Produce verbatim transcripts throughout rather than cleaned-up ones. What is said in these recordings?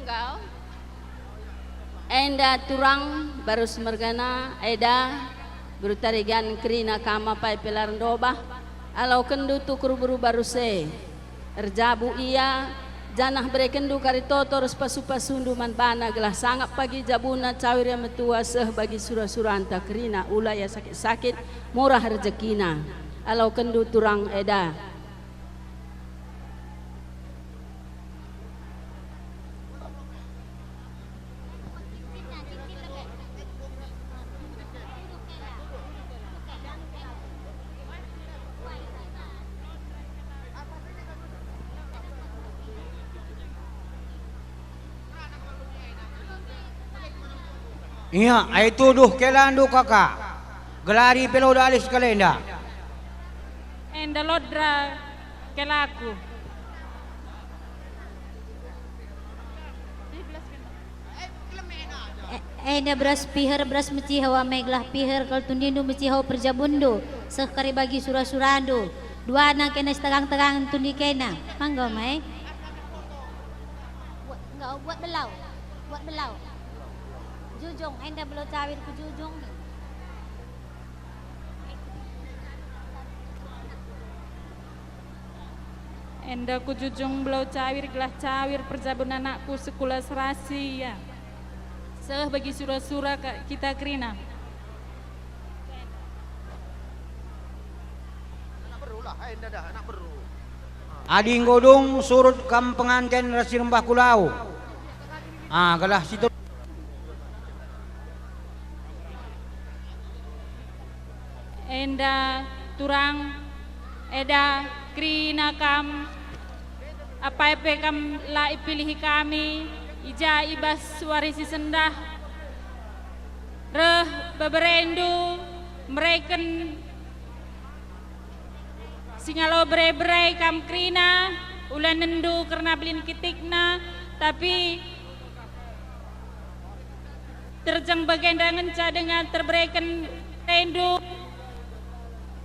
Engkau? Enda turang barus mergana, eda, beru Tarigan kerina kam apai pe la erndobah, alokenndu tukur beru barus e. Erjabu ia, janah berekenndu kari toto ras pasu-pasundu man bana gelah sangap pagi jabuna cawir ia metua seh bagi sura-suranta kerina ula ia sakit-sakit, murah rejekina. Alokenndu turang eda. Ia, ai tuduh kelandu kaka, gelari pe la udalis kalenda. Enda lodra kelaku. E-, enda beras piher, beras meciha wame gelah piher kal tundindu meciha perjabunndu, seh kari bagi sura-surandu. Duana kena sitagang-tagangen tundi kena. Mangga, mai. Buat, enggak, buat belau. Buat belau. Jujung, enda belau cawir ku jujung. Enda ku jujung belau cawir gelah cawir perjabun anakku sekula serasi, ya. Seh bagi sura-sura ka-, kita kerina. Anak beru lah, eh, enda dah, anak beru. Adi enggo dung surut kam penganten ras si rembah ku lau. Ah, gelah si Enda turang, eda kerina kam, apai pe kam la ipilihi kami, i ja i bas wari si sendah, reh beberendu mereken singalo bere-bere kam kerina, ula nendu kerna belin kitikna, tapi terjeng bagenda ngenca denga terbereken rendu,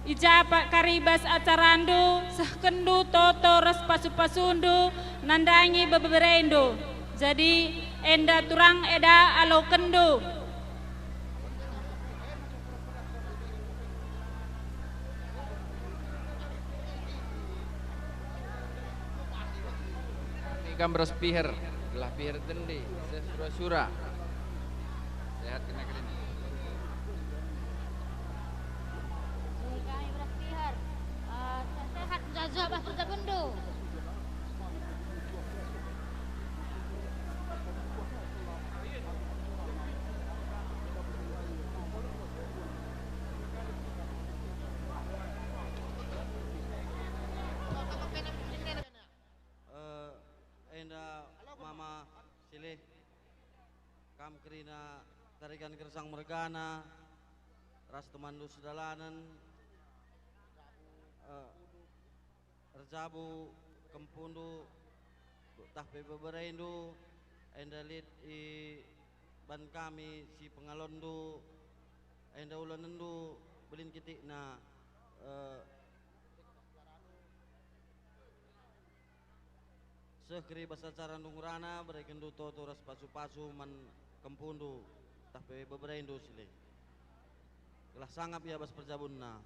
i ja pe kari bas acarandu, sehkenndu toto ras pasu-pasundu nandangi beberendu. Jadi, enda turang eda alokenndu. Kami kam ras piher, gelah piher tende, seh sura-sura. Sehat kena kerina. Kami ras piher, eh, sehat, juah-juah bah perjabunndu. Eh, enda mama silih, kam kerina Tarigan Gersang mergana, ras temanndu sedalanen, eh, erjabu kempundu, tah pe beberendu, enda lit i ban kami si pengalonndu, enda ulanenndu belin kitikna, eh, seh keri bas acarandu ngerana, berekenndu toto ras pasu-pasu man kempundu, tah pe beberendu silih. Gelah sangap ia bas perjabunna.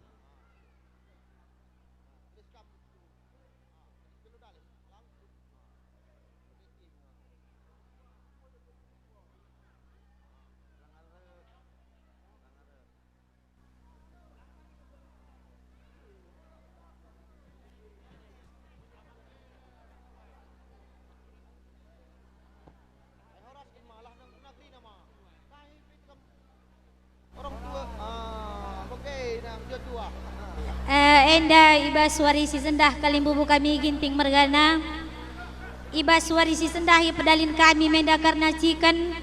Eh, enda i bas wari si sendah kalimbubu kami Ginting mergana. I bas wari si sendah ipedalin kami menda kerna ciken,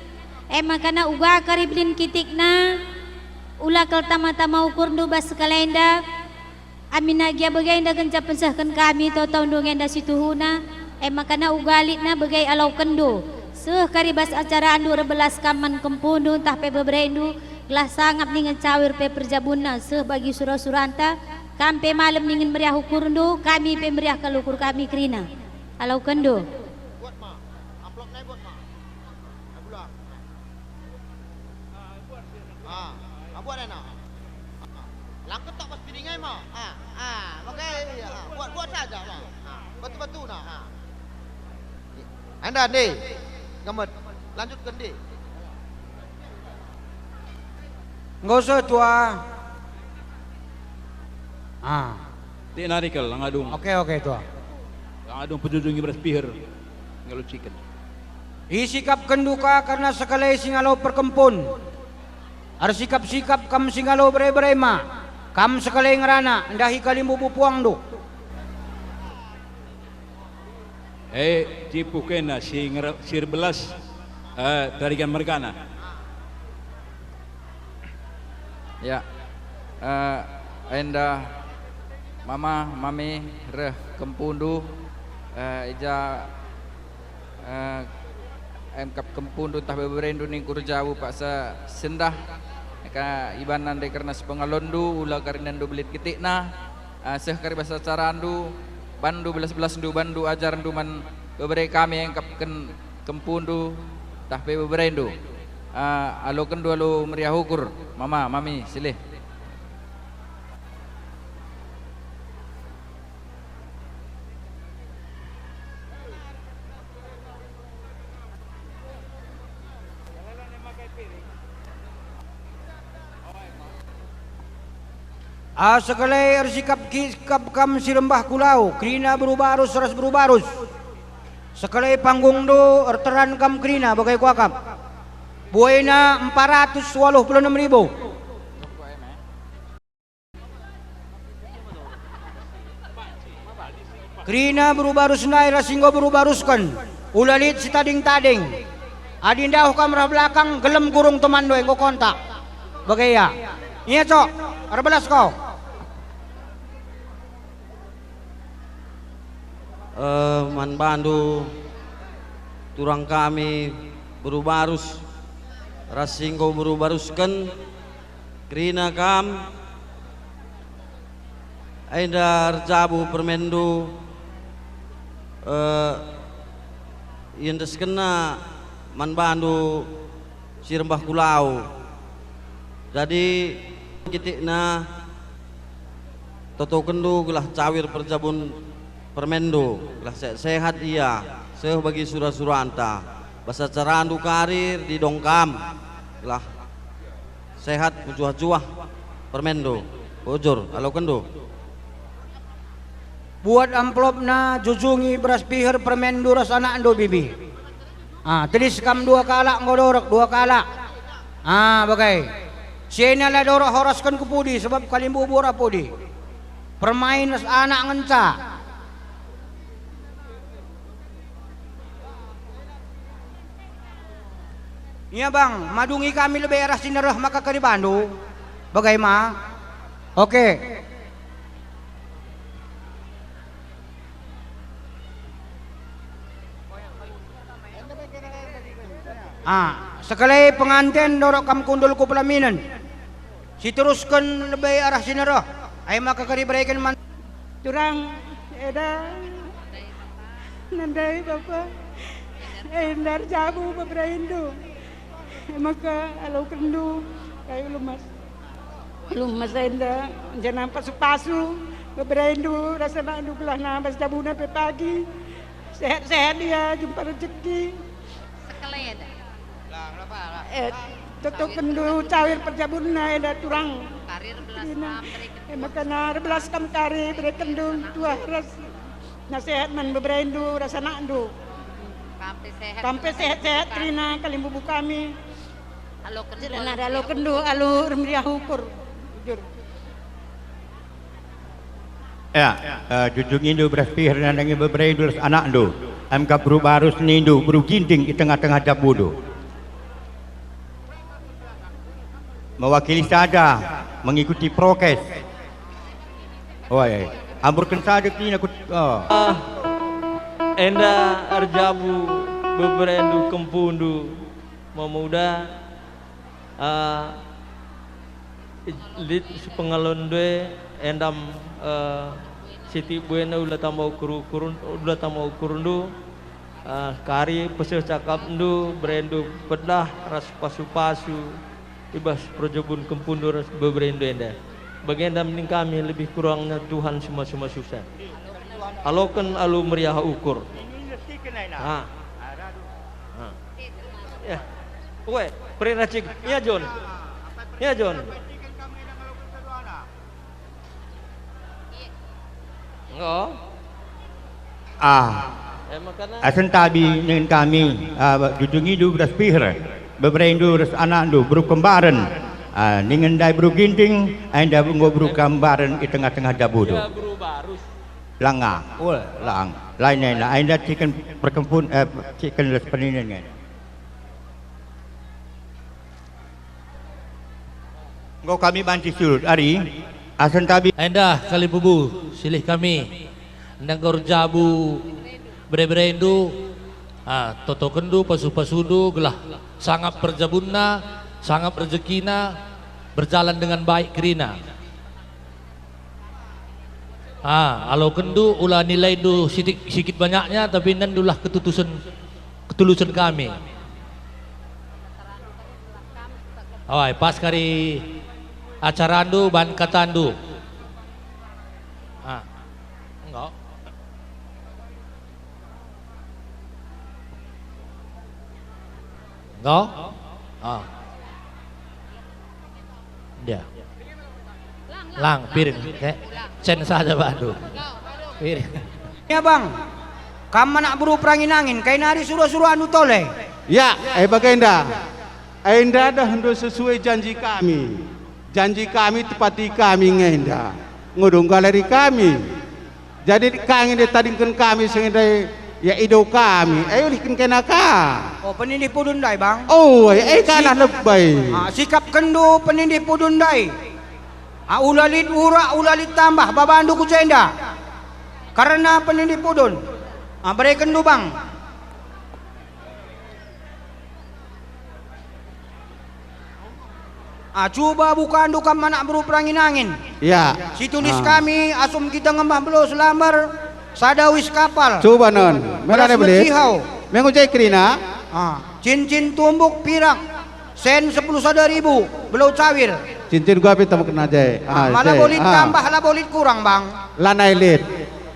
e maka na uga kari belin kitikna, ula kal tama-tama ukurndu bas kalenda. Aminna gia bagenda genca pensehken kami totondu ngenda si tuhuna, e maka na uga litna bage alokenndu. Seh kari bas acarandu erbelas kam man kempundu ntah pe beberendu, gelah sangap ningen cawir pe perjabunna seh bagi sura-suranta, kam pe malem ningen meriah ukurndu, kami pe meriah kal ukur kami kerina. Alokenndu. Buat ma, amplop nai buat ma. Buat ena. Langkep tak pas piring ai ma. Ah, ah, maka, ah, buat, buat saja ma. Ah, betul-betul nah. Ah. Enda, Ndi. Ngemet. Lanjutken, Ndi. Enggo seh, Tua. Ah. Tek nari kal, lang adung. Oke, oke, Tua. Lang adung pejujungi beras piher. Ngeluciken. Isikapkenndu ka kerna sekalai si ngalo perkempun. Ersikap-sikap kam si ngalo bere-bere ma. Kam sekalai ngerana, ndahi kalimbubu puangndu. E, cipuh kena si ngere-, si erbelas, e, tarigan mergana. Ya. E, enda mama, mami, reh kempundu, e, i ja, e, emkap kempundu tah beberendu ningku erjabu paksa sendah, ka ibanan ndai kerna sepengalonndu, ula karinandu belit kitikna, e, seh kari bas acarandu, bandu belas-belasndu, bandu ajarndu man bebere kami engkapken kempundu, tah pe beberendu. A, alokenndu alu meriah ukur, mama, mami, silih. Asa kalai ersikap-sikap kam si rembah kulau, kerina beru barus ras beru barus. Sekalai panggungndu erteran kam kerina bage kuakap. Buaina empat ratus waluh puluh enem ribu. Kerina beru barus ndai ras si enggo beru barusken, ula lit si tading-tading. Adi ndauh kam reh belakang, gelem gurung temanndu enggo kontak. Bage ia. Ia, Cok, erbelas ko. Eh, man bandu turang kami beru barus ras si enggo beru barusken, kerina kam enda erjabu permenndu, eh, iendeskenna man bandu si rembah kulau. Jadi, kitikna totokenndu gelah cawir perjabun permenndu, gelah sehat-sehat ia, seh bagi sura-suranta. Bas acarandu kari erdidong kam, gelah sehat mejuah-juah permenndu. Bujur, alokenndu. Buat amplopna, jujungi beras piher permenndu ras anakndu, Bibi. Ah, tedis kam dua kalak enggo dorek, dua kalak. Ah, bage. Si ena la dorek horasken ku pudi, sebab kalimbubu ora pudi. Permain ras anak ngenca. Ia bang, madungi kami lebe arah si nereh maka keribandu. Bage ma? Oke. Ah, sekalai penganten dorok kam kundul ku pelaminen. Siterusken lebe arah si nereh, ai maka kari bereken man turang eda. Nandai bapa, enda erjabu beberendu, ai maka alokenndu kai ulu mas. Ulu mas enda, janah pasu-pasu beberendu, ras anakndu gelah nambas jabuna pe pagi. Sehat-sehat ia, jumpa rejeki. Sekalai eda. Eh, totokenndu cawir perjabunna eda turang. Kari erbelas kam bereken. Eh, maka erbelas kam kari berekenndu tuah ras nasihat man beberendu ras anakndu. Kam pe sehat. Kam pe sehat-sehat kerina kalimbubu kami. Alokenndu alu meriah ukur. Bujur. Ya, eh, jujungindu beras piher nandangi beberendu ras anakndu, emkap beru barus nindu beru ginting i tengah-tengah jabundu. Mewakili saja, mengikuti prokes. Oi, hamburken saja kerina ku, oh. Ah, enda erjabu beberendu kempundu memuda. Ah, lit si pengalonndu e, endam, eh, sitik buena ula tama ukur-ukur, ula tama ukurndu, eh, kari peseh cakapndu, berendu pedah ras pasu-pasu, i bas perjabun kempundu ras beberendu enda. Bagenda mending kami lebih kurangna Tuhan suma-suma susah. Aloken alu meriah ukur. Ha. Ha. Ya. Uwe, perindah cik. Ya, John. Ya, John. Enggo. Ah. Eh, makana asentabi ningen kami, ah, jujungindu ras piher, beberendu ras anakndu, beru kembaren, ah, ningen ndai beru Ginting, enda enggo beru kembaren i tengah-tengah jabudu. Ya, beru barus. Langa, oh, lang, lain enda, enda ciken perkempun, eh, ciken ras peninen ngen. Enggo kami banci surut, ari, asentabi. Enda kalimbubu, silih kami, enda enggo erjabu bere-berendu, ah, totokenndu, pasu-pasundu, gelah sangap perjabunna, sangap rejekina, berjalan dengan baik kerina. Ah, alokenndu ula nilaindu sitik, sikit banyaknya, tapi nendulah ketutusen, ketulusen kami. Awai, pas kari acarandu, bahan katandu. Ah, enggo. Enggo? Ah. Ya. Lang, piring. Eh, cen saja bandu. Piring. Ya, Bang. Kam anak beru Perangin-angin, kai nari sura-surandu tole? Ya, eh, bagenda. Enda dahndu sesuai janji kami. Janji kami tepati kami ngenda. Ngudung galeri kami. Jadi, kangin ditadingken kami sengenda, ya, ido kami, eh, ulihken kena ka. Oh, penindih pudun ndai, Bang. Oh, eh, kalah lebe. Ah, sikapkenndu penindih pudun ndai. Ah, ula lit urak, ula lit tambah, babandu ku jenda. Kerna penindih pudun. Ah, berekenndu, Bang. Ah, cuba bukandu kam anak beru Perangin-angin. Ya. Situlis kami asum kita ngembah belo selambar, sada wis kapal. Cuba non. Beras merane belit. Mecihau. Mengujai kerina. Ah, cincin tumbuk pirak. Sen sepuluh sada ribu, belo cawir. Cincin gua pe tama kena jai. Ah, ah, labo lit tambah, labo lit kurang, Bang. Lanai lit.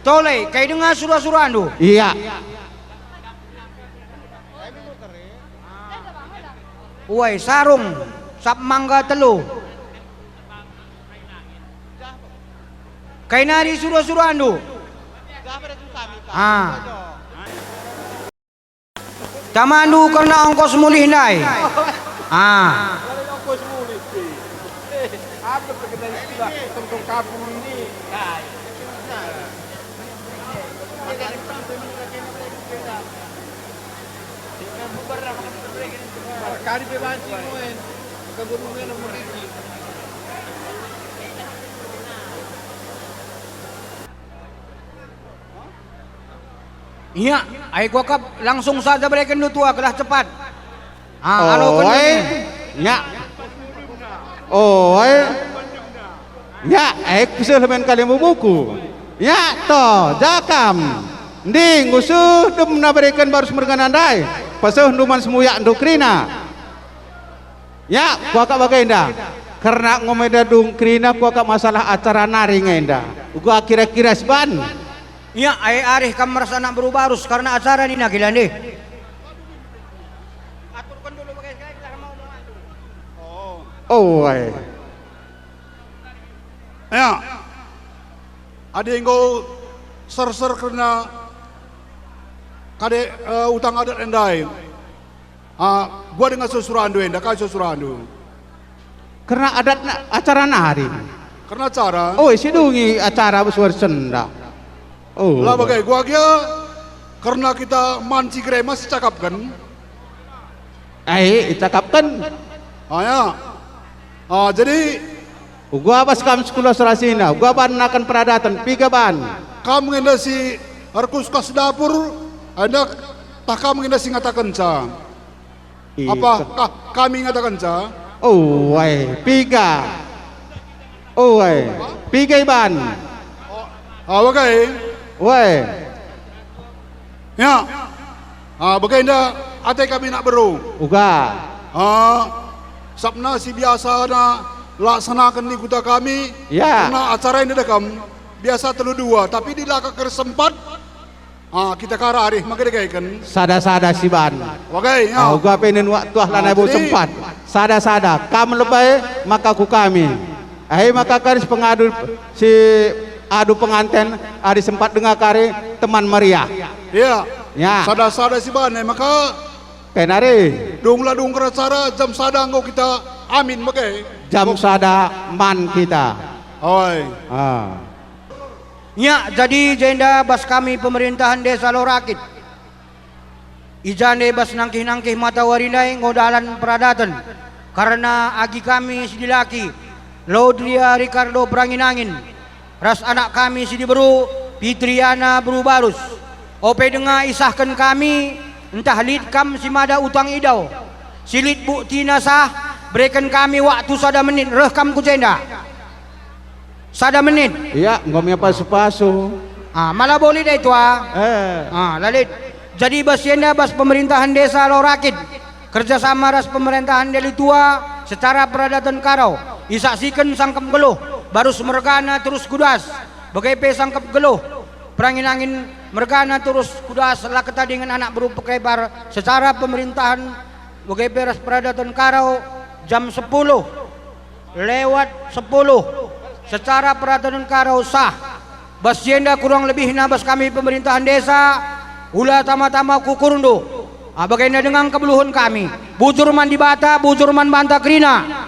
Tole, kai denga sura-surandu? Iya. Uai, sarung, sap mangga telu. Kai nari sura-surandu? Ah. Tamandu kerna ongkos mulih ndai. Ah. Ia, ai kuakap langsung saja berekenndu tua, gelah cepat. Ah, aloken. Oi, ini. Nya. Oi. Nya, eh, kuseh lemen kalimbubuku. Nya, to, ja kam. Ndi, ngusuh demna bereken barus mergana ndai. Pasehndu man semuyakndu kerina. Nya, kuakap bagenda. Kerna ngomeda dung kerina kuakap masalah acara nari ngenda. Uga kira-kira siban. Ia, ai arih kam merasa anak beru barus karena acara nina kila ndeh. Aturken dulu bage kai gelah mau. Oh, ai. Ya. Adi enggo serser kerna kade, eh, utang adat endai. Ah, gua denga sura-surandu enda, kai sura-surandu? Kerna adatna, acara nari. Kerna acara? Oh, sidungi acara besuar senda. Oh. La bage, gua gia kerna kita manci geremas cakapken. Eh, icakapken. Ah, ya. Ah, jadi uga bas kam sekula serasina, uga ban nakan peradaten, piga ban? Kam ngenda si erkuskas dapur, enda tah kam ngenda si ngatakenca? Apa kah kami ngatakenca? Oh, ai, piga. Oh, ai, piga iban. Ah, bage. Wai. Ya. Ah, bagenda ate kami nak beru. Uga. Ah, Sabna si biasana laksanaken i kuta kami, ya, karna acara enda dekam biasa telu dua, tapi di laka kersempat, ah, kita kara arih maka degaiken. Sada-sada si ban. Oke, ya. Ah, uga pe nen waktu ah lanai Ah, bo jadi sempat. Sada-sada, kam lebe maka ku kami. Ai maka kari si pengadu si adu penganten, adi sempat denga kari teman meriah. Iya. Ya. Sada-sada si ban, eh, maka Kai nari. Dung la dung keracara jam sada enggo kita amin mege. Jam sada man kita. Oi. Ah. Nya, jadi jenda bas kami pemerintahan Desa Lorakit. I jande bas nangkih-nangkih matawari ndai enggo dalan peradaten. Karna agi kami si dilaki, Laudria Ricardo Perangin-angin, ras anak kami si diberu, Pitriana beru Barus. Ope denga isahken kami, ntah lit kam si mada utang idau, si lit buktina sah, bereken kami waktu sada menit, reh kam ku jenda. Sada menit. Iya, enggo me pasu-pasu. Ah, mala boli dai tua. Eh. Ah, la lit. Jadi bas enda bas pemerintahan Desa Lorakit, kerjasama ras pemerintahan Deli Tua secara peradaten Karo, isaksiken sangkep nggeluh, Barus mergana terus ku das, bage pe sangkep nggeluh, Perangin-angin mergana terus ku das la ketadingen anak beru Pekepar secara pemerintahan bage pe ras peradaten Karo jam sepuluh lewat sepuluh secara peradaten Karo sah. Bas si enda kurang lebihna bas kami pemerintahan desa, ula tama-tama ku ukurndu. Ah, bagenda denga kebeluhen kami. Bujur man Dibata, bujur man banta kerina.